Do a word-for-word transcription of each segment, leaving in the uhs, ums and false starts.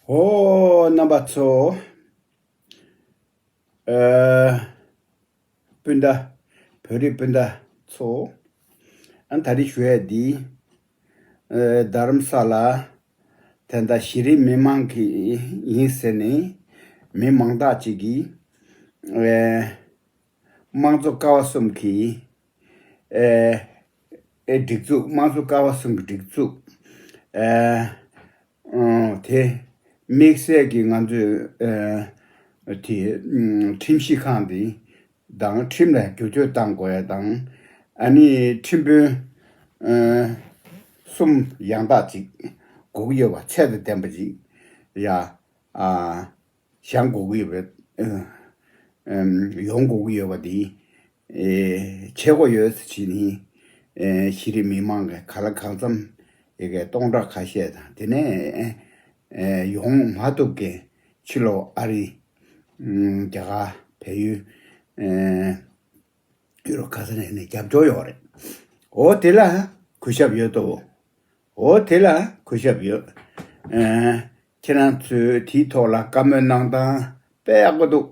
ཨོ། རྣམ་པ་ཚོ། ཨ། སྤུན་ཟླ། བོད་རིགས་སྤུན་ཟླ་ཚོ། ཨ། ད་རེས་ཞུ་ཡས་འདི། ཨ། རྡ་རམ་ས་ལ་ད་ལྟ་གཞི་རིམ་མི་མང་གི་ཡིན་ཟེར་ནས་མི་མང་དག་ཅིག་གིས། ཨ། དམངས་གཙོ་ཀ་བ་གསུམ་གྱི། ཨ། ཨ། སྒྲིག་འཛུགས། དམངས་གཙོ་ཀ་བ་གསུམ་གྱི་སྒྲིག་འཛུགས། ཨ། ཨ། དེ་དམིགས་བསལ་གྱི་ང་ཚོས། ཨ། དེ། ཨ། ཁྲིམས་ཞིབ་ཁང་འདི་དང་ཁྲིམས་ལ་བསྒྱུར་བཅོས་གཏང་དགོས་ཡ་དང་། ཨ་ནི་ཁྲིམས་དཔོན། ཨ། གསུམ་ཡང་དག་ཅིག་དགོས་ཀྱི་ཡོད་པ། ཚད་དང་ལྡན་པ་ཅིག་ཡ། ཨ། བཞེངས་དགོས་ཀྱི་ཡོད་པ། ཨ། ཨ། ཡོང་དགོས་ཀྱི་ཡོད་པ་འདི། ཨེ། བྱེད་དགོས་ཡོད་ཟེར་བྱས་ནས། ཨེ། གཞི་རིམ་མི་མང་གི་གང་ལ་གང་འཚམ་ཡ་གི་སྟོང་ཕྲག་ཁ་ཤས་དང་། དེ་ནས། ཨེ། ཡོང་མ་ཐུབ་མཁན། ཕྱི་ལོགས་ཨ་རི། ཨ། རྒྱ་གར། བལ་ཡུལ། ཨེ། ཡུ་རོབ་ག་ས་ནས་ནས་རྒྱབ་སྐྱོར་ཡོད་རེད། འོ། དེ་ལ་གུས་ཞབས་ཡོད་དོ། འོ། དེ་ལ་གུས་ཞབས་ཡོད། ཨ། ཁྱེད་རང་ཚོས་དེའི་ཐོག་ལ་བཀའ་མོལ་གནང་སྟངས་དཔེ་ཡག་པོ་འདུག་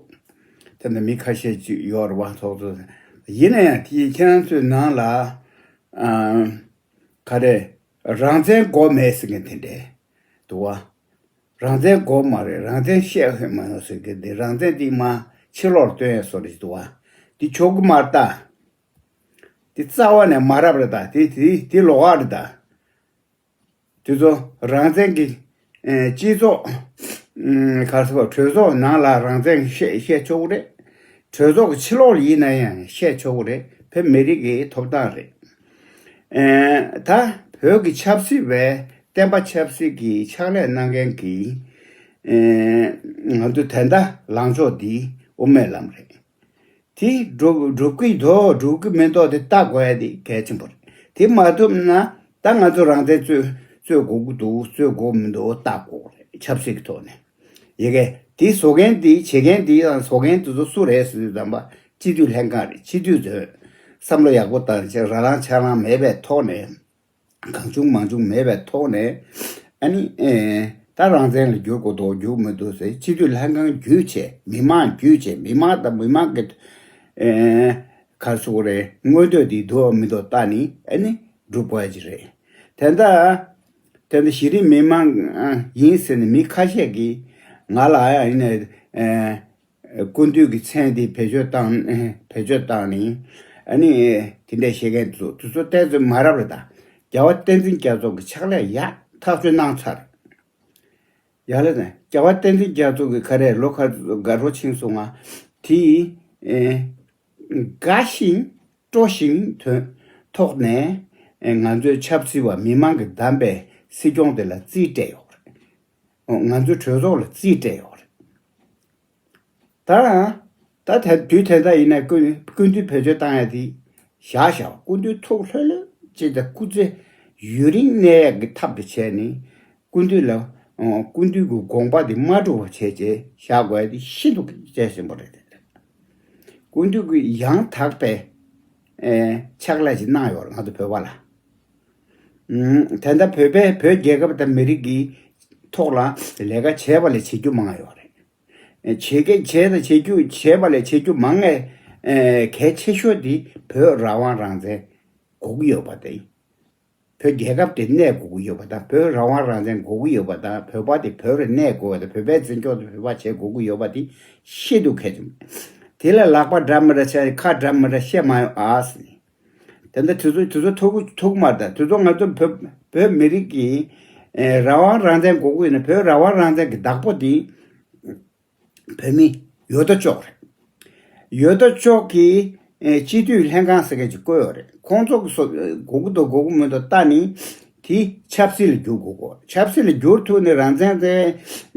དེ་འདྲ་མི་ཁ་ཤས་ཅིག་ཡོད་རེད་པ། ཚོགས་གཙོ། ཡིན་ན་ཡང་དེ་ཁྱེད་རང་ཚོའི་ནང་ལ། ཨ། ག་རེ། རང་བཙན་དགོས་མེད་ཟེར་མཁན་དེ་འདྲས་འདུག་པ། རང་བཙན་དགོས་མ་རེད། རང་བཙན་བཤད་ཧེ་མ་ཡོང་ཟེར་གི་འདི། རང་བཙན་འདི་མ་ཕྱི་ལོགས་སྟོན་ཡས་བཟོ་འདྲ་ཞིག་འདུག་པ། འདི་ཆོག་གི་མ་རེད་ད། འདི་རྩ་བ་ནས་མ་རབས་རེད་ད། འདི་འདི་འདི་ལོགས་ཀ་རེད་ད། དེ་ཚོ་རང་བཙན་གྱི། ཨེ། སྤྱི་ཚོགས། ཨ། ག་རེ་ཟེར་བ། གྲོས་ཚོགས་ནང་ལ་རང་བཙན་བཤད་བཤད་ཆོག་གི་རེད། གྲོས་ཚོགས་ཀྱི་ཕྱི་ལོགས་ལ་ཡིན་ན་ཡང་བཤད་ཆོག་གི་རེད། བོད་མི་རིགས་ཀྱི་ཐོབ་ཐང་རེད། ཨེ། ད་བོད་ཀྱི་ཆབ་སྲིད་པའི་བསྟན་པ་ཆབ་སྲིད་ཀྱི་ཕྱག་ལས་གནང་མཁན་གྱི། ཨེ། ང་ཚོ་ད་ལྟ་ལངས་ཕྱོགས་འདི་དབུ་མའི་ལམ་རེད། དེ་འགྲུབ་འགྲུབ་ཀྱི་འདུག་འགྲུབ་ཀྱི་མི་འདུག་དེ་བལྟ་དགོས་ཡ་དེ་གལ་ཆེན་པོ་རེད། དེ་མ་ཐུབ་ན་ད་ང་ཚོ་རང་བཙན་རྩོད་རྩོད་དགོས་ཀྱི་འདུག་རྩོད་དགོས་མི་འདུག་བལྟ་དགོས་རེད། ཆབ་སྲིད་ཀྱི་ཐོག་ནས། ཡ་གི་དེ་བཟོ་མཁན་དེ། བྱེད་མཁན་དེ་དང་བཟོ་མཁན་དེ་ཚོ་སུ་རེད་ཟེར་དུས་ཙམ་པ། སྤྱི་འཐུས་ལྷན་ཁང་རེད། སྤྱི་འཐུས་ཚོས་བསམ་བློ་ཡག་པོ་བཏང་བྱས། ར་ལངས་ཆ་ལངས་མེད་པའི་ཐོག་ནས། གང་བྱུང་མང་བྱུང་མེད་པའི་ཐོག་ནས། ཨ་ནི། ཨེ། ད་རང་བཙན་ལ་བསྒྱུར་དགོས་འདུག་བསྒྱུར་མི་འདུག་ཟེར། སྤྱི་འཐུས་ལྷན་ཁང་བརྒྱུད་བྱས། མི་མང་བརྒྱུད་བྱས། མི་མང་དང་མི་མང་གི། ཨེ། ག་རེ་ཟེར་དགོས་རེད། མངོན་འདོད་དེ་འདུག་མི་འདུག་བལྟས་ནས། ཨ་ནི་སྒྲུབ་དགོས་ཀྱི་རེད། དེ་འདྲ། དེ་འདྲ་གཞི་རིམ་མི་མང་ཡིན་ཟེར་ནས་མི་ཁ་ཤས་ཀྱིས་ང་ལ་ཡང་ཡིན་ནའི། ཨེ། སྐུ་མདུན་གྱི་མཚན་དེ་བེད་སྤྱོད་བཏང་། བེད་སྤྱོད་བཏང་ནས། ཨ་ནི་དེ་འདྲ་བཤད་མཁན་དེ་ཚོ། དེ་ཚོ་བལྟས་ཚོད་མ་རབས་རེད་ད། རྒྱལ་བ་བསྟན་འཛིན་རྒྱ་མཚོ་གི་ཕྱག་ལས་ཡག་ཐག་ཆོད་གནང་ཚར། ཡག་ལ་ནས་རྒྱལ་བ་བསྟན་འཛིན་རྒྱ་མཚོ་གི་ག་རེ། ལོ་ག་ཚོད་དགའ་རོགས་ཕྱིན་སོང་ང་། དེ། ཨེ། དགའ་ཞིང་སྤྲོ་ཞིང་དོན་ཐོག་ནས། ཨེ། ང་ཚོའི་ཆབ་སྲིད་པ་མི་མང་གིས་བདམས་པའི་སྲིད་སྐྱོང་དེ་ལ་རྩིས་སྤྲད་ཡོད་རེད། ང་ཚོའི་གྲོས་ཚོགས་ལ་རྩིས་སྤྲད་ཡོད་རེད། ད། ད་དེ་དུས་དེ་འདྲ་ཡིན་ན་སྐུ་སྐུ་མདུན་བེད་སྤྱོད་བཏང་ཡ་དེ་བཞག་བཞག་སྐུ་མདུན་ཐུགས་ལྷོད་ལྷོད་ཅིག་དང་། སྐུ་ཚེ་ཡུན་རིང་གནས་ཡ་གི་ཐབས་དེ་བྱས་ནས། སྐུ་མདུན་ལ། ཨ། སྐུ་མདུན་གྱི་དགོངས་པ་དེ་མ་འགྲུབ་པ་བྱས་བྱས་བཞག་དགོས་ཡ་དེ་ཤིན་ཏུ་གལ་ཆེན་པོ་རེད། སྐུ་མདུན་གྱིས་ཡང་དག་པའི། ཨེ། ཕྱག་ལས་ཅིག་གནང་ཡོད་རེད་ང་ཚོ་བོད་པ་ལ། ཨུམ། དེ་འདྲ་བོད་པའི། བོད་རྒྱལ་ཁབ་དང་མི་རིགས་ཀྱི་ཐོག་ལ་ལས་ཀ་བྱས་པ་ལས་བྱེད་རྒྱུ་མང་ཡོད་རེད། བྱེད་མཁན། བྱས་དང་བྱེད་རྒྱུ། བྱས་པ་ལས་བྱེད་རྒྱུ་མང་ངེས། ཨེ། གལ་ཆེ་ཤོས་དེ་བོད་རང་དབང་རང་བཙན་དགོས་ཀྱི་ཡོད་པ་དེ། བོད་རྒྱལ་ཁབ་དེ་གནས་དགོས་ཀྱི་ཡོད་པ་དང་། བོད་རང་དབང་རང་བཙན་དགོས་ཀྱི་ཡོད་པ་དང་། བོད་པ་དེ་བོད་རུ་གནས་དགོས་པ་དང་། བོད་པའི་འཛིན་སྐྱོང་དེ་བོད་པ་བྱེད་དགོས་ཀྱི་ཡོད་པ་དེ་ཤིན་ཏུ་གལ་ཆེན་པོ། དེ་ལ་ལག་པ་འདྲ་མི་འདྲ་བྱས། ཁ་འདྲ་མི་འདྲ་བཤད་མ་ཡོང་ཨ་ཟེར། དེ་འདྲ་དེ་ཚོ་དེ་ཚོ་ཐུག་ཐུག་མ་རེད། དེ་ཚོ་ང་ཚོ་བོད་བོད་མི་རིགས་ཀྱི། ཨེ། རང་དབང་རང་བཙན་དགོས་ཀྱི་ཡོད་ན། བོད་རང་དབང་རང་བཙན་གྱི་བདག་པོ་དེ་བོད་མི་ཡོད་དོ་ཅོག་རེད། ཡོད་དོ་ཅོག་གིས། ཨེ། སྤྱི་འཐུས་ལྷན་ཁང་ཟེར་མཁན་ཅིག་བསྐོས་ཡོད་རེད། ཁོང་ཚོ་གིས་སོ་དགོས་ཀྱི་འདུག་དགོས་ཀྱི་མི་འདུག་བལྟས་ནས། དེ་ཆབ་སྲིད་ལ་བསྒྱུར་དགོས་གོ། ཆབ་སྲིད་ལ་བསྒྱུར་ཐུབ་ནས་རང་བཙན་དེ་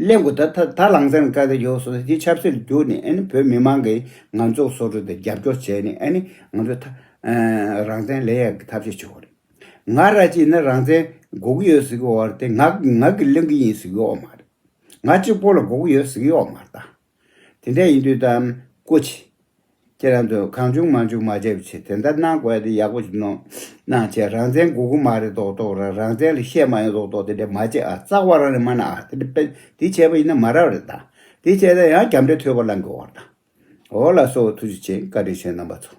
ལེན་དགོས། ད་ད་ད་རང་བཙན་ལ་དཀའ་ལས་ཡོད་སོང་། དེ་ཆབ་སྲིད་ལ་བསྒྱུར་ནས། ཨ་ནི་བོད་མི་མང་གིས་ང་ཚོ་སོ་སོ་དེ་རྒྱབ་སྐྱོར་བྱས་ནས། ཨ་ནི་ང་ཚོ་ད། ཨ། རང་བཙན་ལེན་ཡག་གི་ཐབས་ཤེས་བྱེད་དགོས་རེད། ང་ར་ཅིག་ཡིན་ན་རང་བཙན་དགོས་ཀྱི་ཡོད་ཟེར་གྱི་ཡོད་རེད་དེ། ང་ང་གིས་ལེན་གྱི་ཡིན་ཟེར་གྱི་ཡོད་མ་རེད། ང་གཅིག་པོ་ལ་དགོས་ཀྱི་ཡོད་ཟེར་གྱི་ཡོད་མ་རེད་ད། དེ་འདྲ་ཡིན་དུས་ད་སྐུ་མཁྱེན། ཁྱེད་རང་ཚོས་གང་བྱུང་མང་བྱུང་མ་བྱས་པ་བྱས། དེ་འདྲ་གནང་དགོས་དེ་ཡག་པོ་ཞིག་གནང་གནང་བྱས། རང་བཙན་དགོས་ཀྱི་མ་རེད་མདོག་མདོག་ར། རང་བཙན་ལ་བཤད་མ་ཡོང་མདོག་མདོག་དེ་འདྲ་མ་བྱེད་ཨ། རྩ་བ་རང་ནས་མ་གནང་ཨ། དེ་འདྲ་དཔེ་དེ་བྱས་པ་ཡིན་ན་མ་རབས་རེད་ད། དེ་བྱས་ད་ཡང་རྒྱབ་འདྲེ་ཐོལ་པ་བསླང་དགོས་བ་རེད་ད། འོ་ལགས་སོ། ཐུགས་རྗེ་ཆེ། བཀའ་དྲིན་ཆེ་རྣམ་པ་ཚོ།